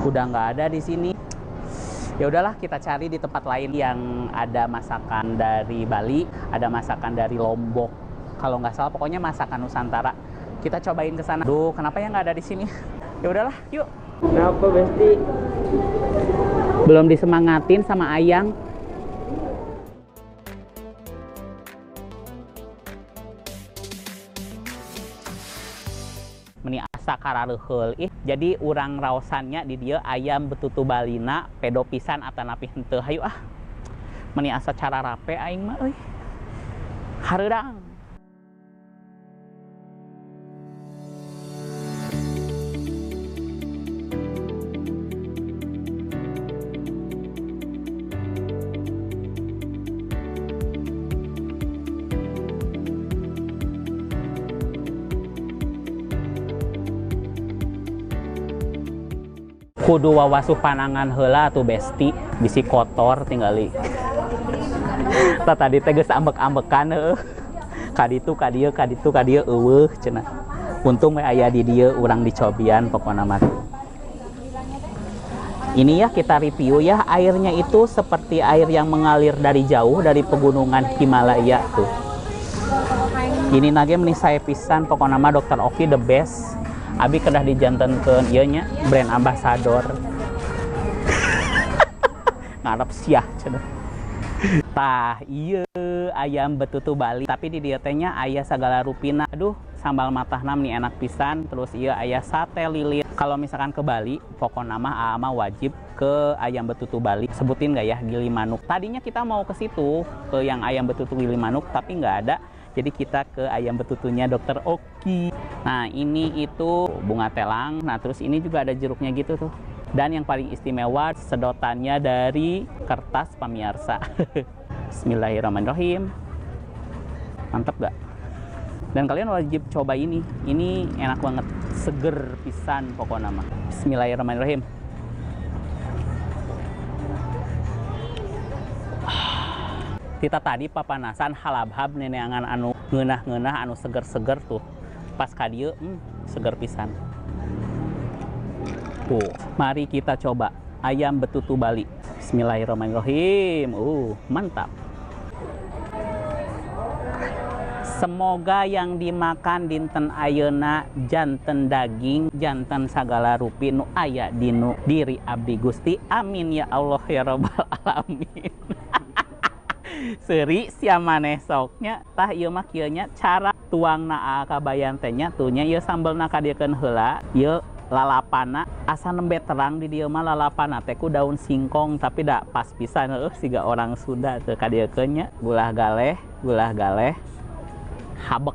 Udah nggak ada di sini. Ya udahlah, kita cari di tempat lain yang ada masakan dari Bali, ada masakan dari Lombok. Kalau nggak salah pokoknya masakan Nusantara. Kita cobain ke sana. Duh, kenapa ya nggak ada di sini? Ya udahlah, yuk. Kenapa, Besti? Belum disemangatin sama Ayang. Meni asa karareuheul ih. Jadi urang raosannya di dieu ayam betutu Balina pedo pisan atanapi henteu. Hayu ah. Meni asa cara rape aing mah euy. Hareudang. Kudu wawasuh panangan heula atuh Besti, bisi kotor tinggali. Tah tadi teh geus ambek-ambekan heuh. Ka ditu ka dieu ka ditu ka dieu eueuh cenah. Untung we aya di dieu urang dicobian pokona mah. Ini ya kita review ya, airnya itu seperti air yang mengalir dari jauh dari pegunungan Himalaya tuh. Ini nage meni sae pisan pokona mah Dokter Oki the best. Abi kedah dijantenkeun ieu nya brand ambassador. Ngarep siah cenah. Tah ieu ayam betutu Bali, tapi di dieu teh nya aya sagala rupina. Aduh, sambal matahna meni enak pisan. Terus ieu aya sate lilit. Kalau misalkan ke Bali, pokona mah aa mah wajib ke ayam betutu Bali. Sebutin nggak ya Gilimanuk. Tadinya kita mau ke situ, ke yang ayam betutu Gilimanuk, tapi nggak ada. Jadi kita ke ayam betutunya Dokter Oki. Nah ini itu bunga telang. Nah terus ini juga ada jeruknya gitu tuh. Dan yang paling istimewa sedotannya dari kertas pemirsa. Bismillahirrahmanirrahim. Mantap gak? Dan kalian wajib coba ini. Ini enak banget, seger pisan pokoknya mah. Bismillahirrahmanirrahim. Kita tadi papanasan halabhab neneangan anu ngeunah-ngeunah anu seger-seger tuh. Pas ka dieu, seger pisan. Tuh, mari kita coba ayam betutu Bali. Bismillahirrahmanirrahim. Mantap. Semoga yang dimakan dinten ayeuna janten daging, janten sagala rupi nu aya dinu diri abdi Gusti. Amin ya Allah ya Rabbal alamin. Seuri sia maneh soknya tah ieu mah kieu nya cara tuangna kabayan teh nya tuh nya ieu sambelna kadieukeun heula, ieu lalapana asa nembe terang di dieu mah lalapana teh ku daun singkong tapi da pas pisan heueuh siga orang Sunda teu kadieukeun nya. Gulah galeh habek.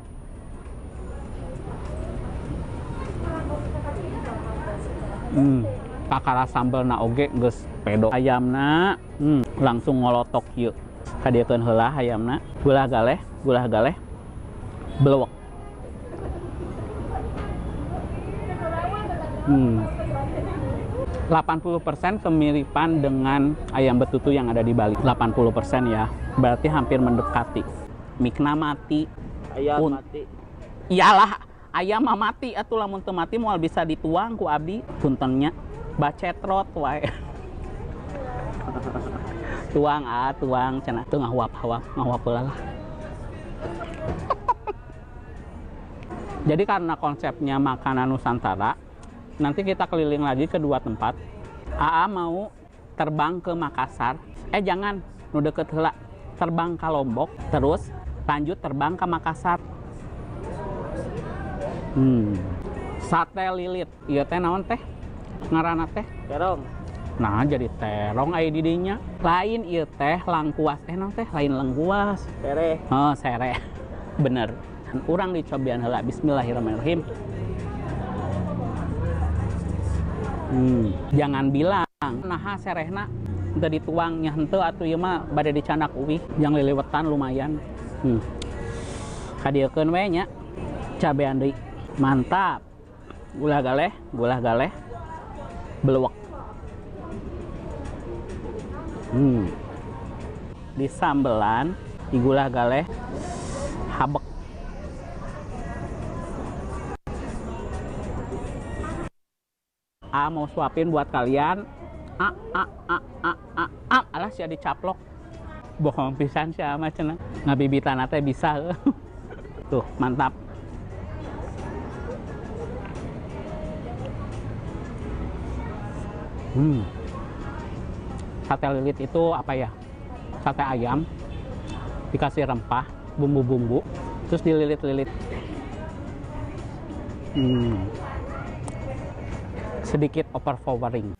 Kakara sambelna oge geus pedo. Ayamna langsung ngolotok ieu. Kadieukeun heula ayamna, gulah galeh, belewek. 80% kemiripan dengan ayam betutu yang ada di Bali. 80% ya. Berarti hampir mendekati. Mikna mati. Ayam mati. Iyalah, ayam mah mati atuh lamun teu mati moal bisa dituang ku abdi. Puntennya bacetrot wae. Tuang ah, tuang cenah teu ngahuap-huap, ngahuap heula lah. Jadi karena konsepnya makanan Nusantara, nanti kita keliling lagi ke dua tempat. AA mau terbang ke Makassar. Jangan, nu deket heula. Terbang ke Lombok, terus lanjut terbang ke Makassar. Sate lilit. Ieu teh naon teh? Ngaranna teh? Terong. Nah, jadi terong aya di dinya. Lain ieu teh langkuas. Naon teh? Lain lengkuas. Sereh. Oh, sereh. Bener. Urang dicobian heula. Bismillahirrahmanirrahim. Jangan bilang naha serehna teu dituang nya henteu atuh ieu mah bade dicandak uwih yang liliwetan lumayan. Kadieukeun we nya. Cabean deui. Mantap. Gulah galeh, belewek. Di sambelan, di gulah galeh, habek. A mau suapin buat kalian. A a a a a a. Alah sia dicaplok. Bohong pisan sia mah cenah. Ngabibitan teh bisa. Tuh, mantap. Sate lilit itu apa ya? Sate ayam dikasih rempah, bumbu-bumbu, terus dililit-lilit. Sedikit overpowering.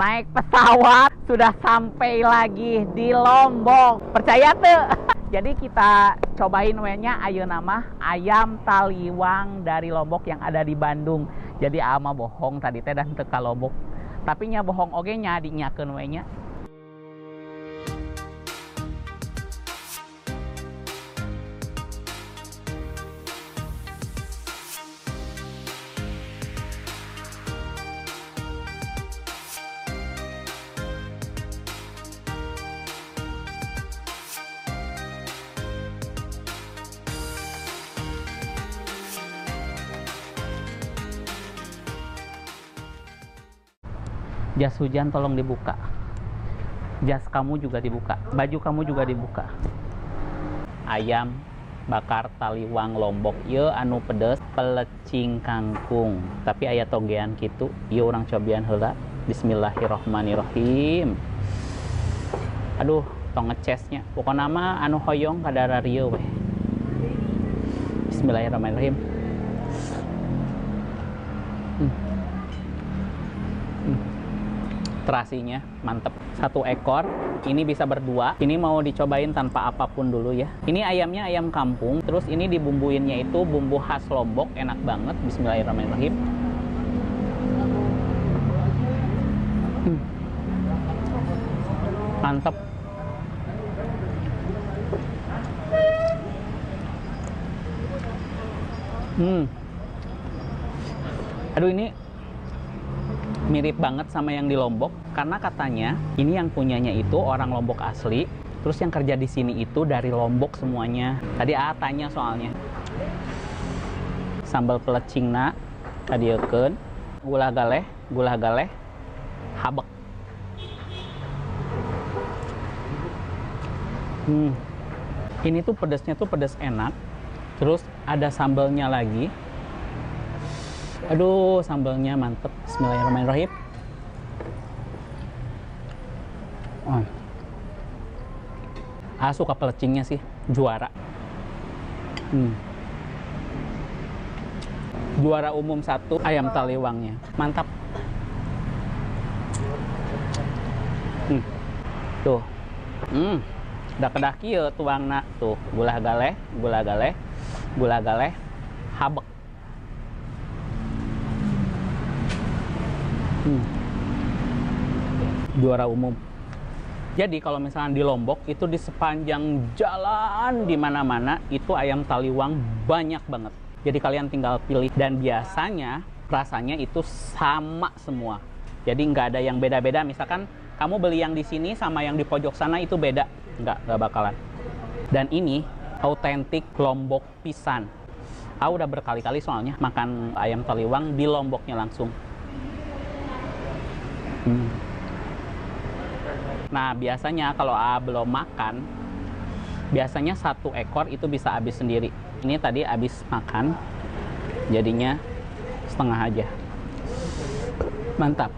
Naik pesawat sudah sampai lagi di Lombok. Percaya tuh? Jadi kita cobain we-nya ayeuna mah ayam taliwang dari Lombok yang ada di Bandung. Jadi ama bohong tadi teh dan teu ka Lombok. Tapi nya bohong oge nya dinyakeun we nya. Jas hujan tolong dibuka. Jas kamu juga dibuka. Baju kamu juga dibuka. Ayam bakar taliwang Lombok. Ieu anu pedes pelecing kangkung. Tapi aya togean kitu. Ieu urang cobian heula. Bismillahirrohmanirrohim. Aduh, tong ngecesnya. Pokona mah anu hoyong kadara rieu weh. Bismillahirrohmanirrohim. Terasinya mantep. Satu ekor, ini bisa berdua. Ini mau dicobain tanpa apapun dulu ya. Ini ayamnya ayam kampung. Terus ini dibumbuinnya itu bumbu khas Lombok, enak banget. Bismillahirrahmanirrahim. Mantep. Aduh, ini mirip banget sama yang di Lombok karena katanya ini yang punyanya itu orang Lombok asli, terus yang kerja di sini itu dari Lombok semuanya. Tadi A tanya soalnya. Sambal pelecingna kadieukeun, gula galeh, habek. Ini tuh pedasnya tuh pedas enak. Terus ada sambalnya lagi. Aduh, sambalnya mantep. Bismillahirrahmanirrahim. Ah, suka pelecingnya sih, juara. Juara umum satu, ayam taliwangnya. Mantap. Tuh. Udah kedah kieu tuangna tuh, gula galeh, gula galeh, gula galeh, habek. Juara umum. Jadi kalau misalnya di Lombok itu di sepanjang jalan di mana-mana itu ayam taliwang banyak banget. Jadi kalian tinggal pilih dan biasanya rasanya itu sama semua. Jadi nggak ada yang beda-beda. Misalkan kamu beli yang di sini sama yang di pojok sana itu beda, nggak bakalan. Dan ini autentik Lombok pisan. Aku udah berkali-kali soalnya makan ayam taliwang di Lomboknya langsung. Nah, biasanya kalau A belum makan, biasanya satu ekor itu bisa habis sendiri. Ini tadi habis makan, jadinya setengah aja. Mantap.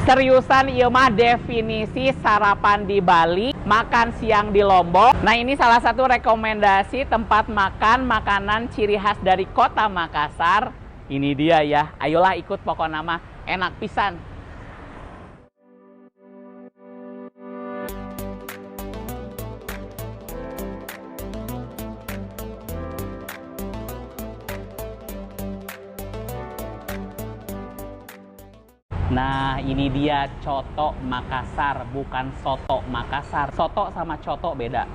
Seriusan ieu mah definisi sarapan di Bali, makan siang di Lombok. Nah, ini salah satu rekomendasi tempat makan makanan ciri khas dari kota Makassar. Ini dia ya. Ayolah ikut pokokna mah, enak pisan. Nah, ini dia coto Makassar, bukan soto Makassar. Soto sama coto beda.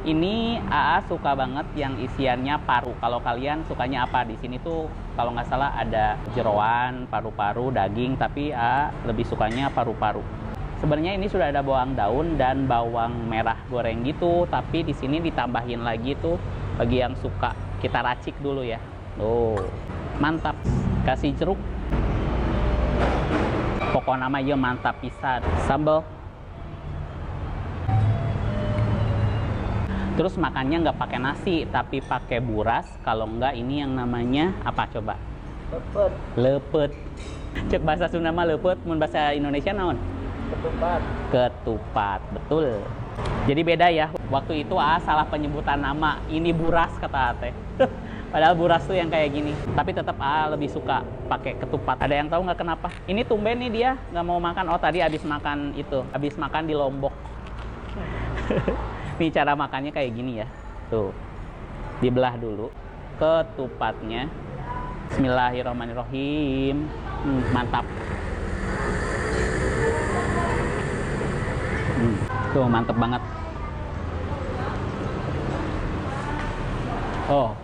Ini AA suka banget yang isiannya paru. Kalau kalian sukanya apa? Di sini tuh kalau nggak salah ada jeroan, paru-paru, daging, tapi AA lebih sukanya paru-paru. Sebenarnya ini sudah ada bawang daun dan bawang merah goreng gitu, tapi di sini ditambahin lagi tuh bagi yang suka. Kita racik dulu ya. Tuh, mantap. Kasih jeruk. Pokoknya mah ieu mantap pisan. Sambal. Terus makannya nggak pakai nasi, tapi pakai buras. Kalau nggak ini yang namanya apa coba? Lepet. Lepet. Cek bahasa Sunda mah lepet, mun bahasa Indonesia naon? Ketupat. Ketupat, betul. Jadi beda ya. Waktu itu AA salah penyebutan nama. Ini buras kata AA teh. Padahal buras tuh yang kayak gini. Tapi tetap AA lebih suka pakai ketupat. Ada yang tahu nggak kenapa? Ini tumben nih dia nggak mau makan. Oh tadi abis makan itu, abis makan di Lombok. Nih cara makannya kayak gini ya. Tuh, dibelah dulu ketupatnya. Bismillahirrahmanirrahim. Mantap. Tuh mantep banget. Oh.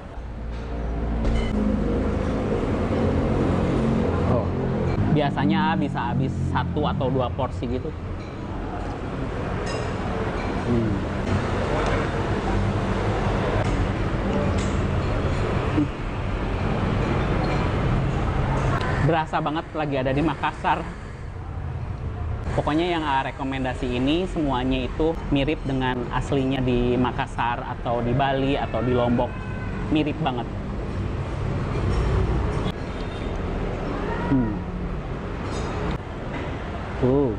Oh. Biasanya bisa habis 1 atau 2 porsi gitu. Berasa banget lagi ada di Makassar. Pokoknya yang AA rekomendasi ini semuanya itu mirip dengan aslinya di Makassar atau di Bali atau di Lombok. Mirip banget. Tuh.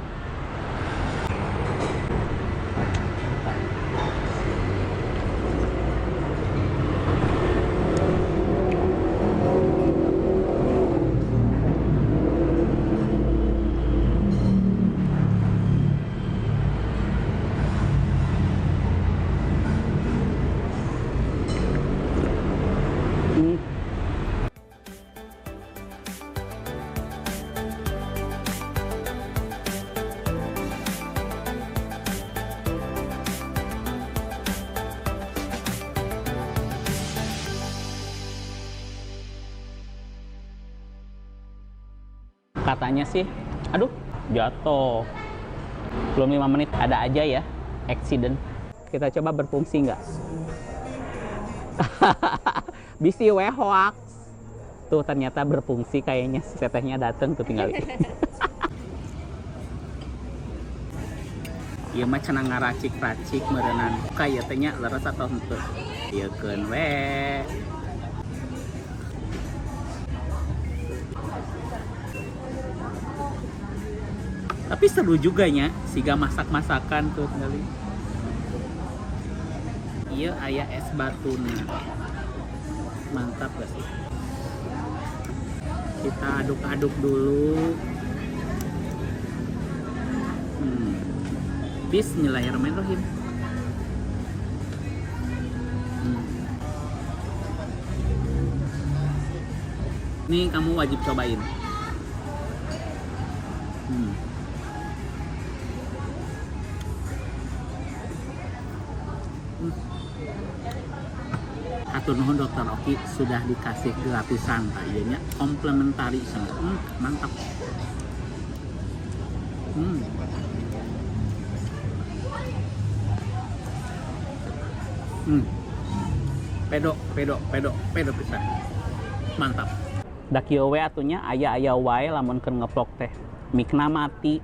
Katanya sih, aduh, jatuh. Belum 5 menit, ada aja ya accident. Kita coba berfungsi nggak? Bisi we hoax. Tuh ternyata berfungsi kayaknya, si tetehnya dateng tuh tinggal. Ieu mah cenah ngaracik-racik meureunan. Ka ieu teh nya leres atau henteu? Ieu keun we. Tapi seru juga nya, siga masak-masakan tuh kali. Iya aya es batuna. Mantap gak sih? Kita aduk-aduk dulu. Bismillahirrahmanirrahim. Ini kamu wajib cobain. Hatur nuhun Dokter Oki sudah dikasih gratisan, Pak. Ieu nya komplementari sama. Mantap. Pedo, pedo, pedo, pedo pisan. Mantap. Da kieu we atunya aya-aya wae lamun keur ngevlog teh. Mikna mati.